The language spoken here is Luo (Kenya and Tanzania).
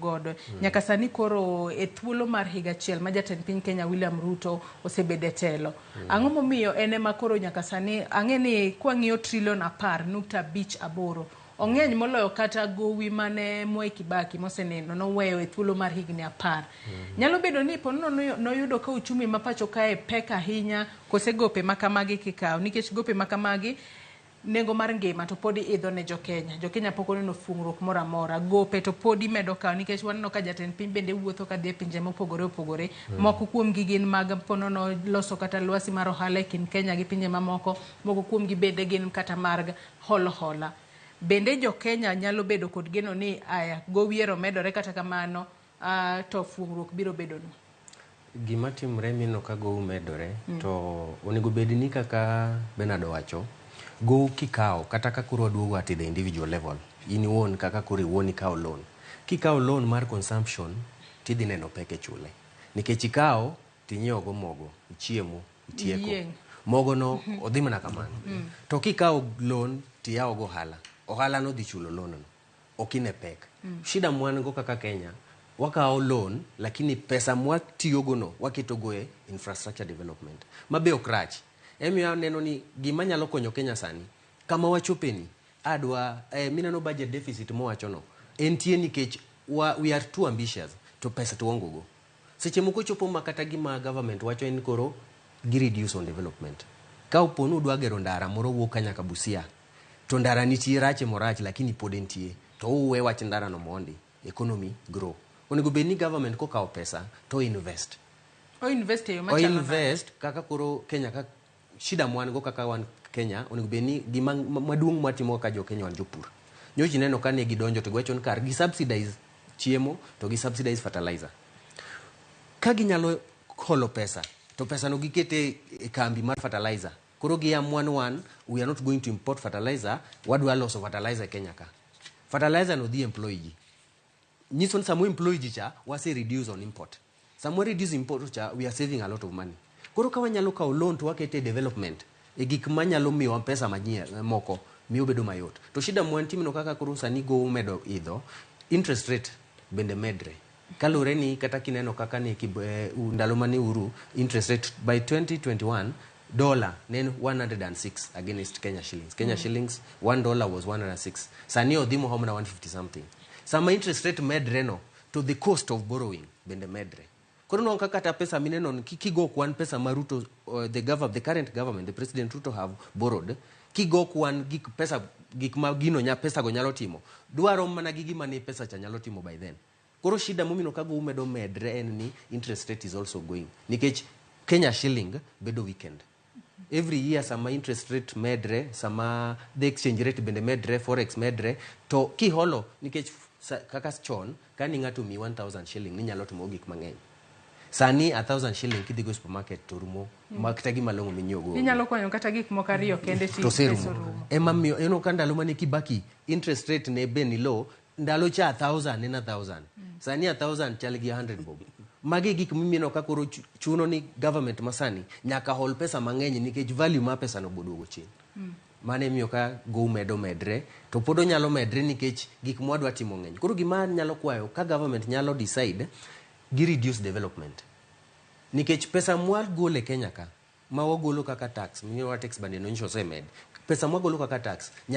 Godo nyaka sani koro e thuolo mar higa achiel ma jatend piny Kenya William Ruto osebedo e telo. Ang'o momiyo en ema koro nyaka sani ang'e ni kwang'iyo trilion 10.58 ong'eny moloyo kata gowi mane Mwai Kibaki moseneno noweyo e thuolo mar higni 10. Nyalo bedo ni ponono noyudo ka uchumi ma pacho kae pek ahinya kose gope ma kamagi kikawo nikech gope ma kamagi nengo mar ngima to podi idho ne jokenya. Jokenya pok oneno fuong'ruok moro amora. Gope to podi medo kawo nikech waneno ka jatend piny bende wuotho kadhi e pinje mopogore opogore. Moko kuomgi gin mag ponono loso kata lwasi mar ohala e kind Kenya gi pinje mamoko. Moko kuomgi bende gin kata mar holo hola. Bende jokenya nyalo bedo kod geno ni aya gowi ero medore kata kamano to fuong'ruok biro bedo no. Gima timre mineno ka gowi medore to onego bed ni kaka Bernard owacho, gowi kikawo kata ka koro waduogo at the individual level, in iwuon kaka koro iwuon ikawo loan. Kikawo loan mar consumption tidhi neno pek e chule. Nikech ikawo tinyiewo go mogo, ichiemo, itieko. Iyieng'. Mogo no odhi mana kamano. To kikawo loan tiyawo go ohala, ohala no dhi chulo loan no. Ok ine pek. Shida mwan go kaka Kenya, wakawo loan lakini pesa mwatiyogo no waketo go e infrastructure development. Ma be ok rach. Emiyo aneno ni gima nyalo konyo Kenya sani, kama wachopeni, adwa mineno budget deficit mowacho no, entie nikech we are too ambitious to pesa to waonge go. Seche moko chopo ma kata gima government wacho en koro gi reduce on development. Ka opo ni udwa gero ndara moro wuok ka nyaka Busia, to ndara nitie rache morach lakini pod entie, to uwe wach ndara no mondi, economy grow. Onego bed ni government kokawo pesa to invest. O invest e yo O machalo nade? invest kaka koro Kenya ka shida mwan go kaka wan Kenya onego bed ni gima maduong' mwatimo kaka jo Kenya wan jopur. Nyocha ineno ka ne gidonjo to giwacho ni kar gi subsidize chiemo to gi subsidize fertilizer. Ka ginyalo holo pesa to pesa no gikete e kambi mar fertilizer. Koro gi amua wan we are not going to import fertilizer, wadwa loso fertilizer e Kenya ka. Fertilizer no dhi employ ji. Nyiso ni sama employ ji cha, wase reduce on import. Sama reduce import cha, we are saving a lot of money. Koro ka wanyalo kawo loan to wakete e development, e gik manyalo miyowa pesa manyien moko, miyo bedo mayot. To shida mwantimno kaka koro sani gowo medo idho, interest rate bende medre. Kaluwore ni kata kineno kaka ne ndalo mane Uhuru, interest rate by 2021 dollar ne en 106 against Kenya shillings. Kenya shillings, $1 was 106. Sani odhi mohomo na 150 something. Sama interest rate medre no, to the cost of borrowing bende medre. Koro nwang'o ka kata pesa mineno ni kigo kwan pesa ma Ruto, the current government, the President Ruto have borrowed, kigo kwan gik pesa, gik ma gino nya, pesa go nyalo timo, dwaro mana gi gima ne pesa cha nyalo timo by then. Koro shida momino ka gowi medo medre en ni interest rate is also going. Nikech Kenya shilling bedo weakened. Every year sama interest rate medre, sama the exchange rate bende medre, forex medre, to kiholo, nikech kaka chon, kani ng'ato omiyi 1000 shilling, ninyalo timo gik mang'eny. Sani 1000 shilling kidhi go e supermarket to rumo, ma kata gima long'o minyiewo go. Inyalo kwanyo kata gik moko ariyo kende to oserumo. Ema miyo, ineno ka ndalo mane Kibaki interest rate ne be ni low, ndalo cha 1000 en 1000. Sani 1000 chal gi 100 bob. Magi gik mimieno ka koro chuno ni government masani nyaka hol pesa mang'eny nikech value mar pesa no boduogo chien. Mano emiyo ka gowi medo medre, to pod onyalo medre nikech gik mwadwa timo ng'eny. Koro gima nyalo kwayo ka government nyalo decide gi reduce development. Nikech pesa mwagolo e Kenya ka, ma wagolo kaka tax, miwa tax bande no nyiso osemed. Pesa mwagolo kaka tax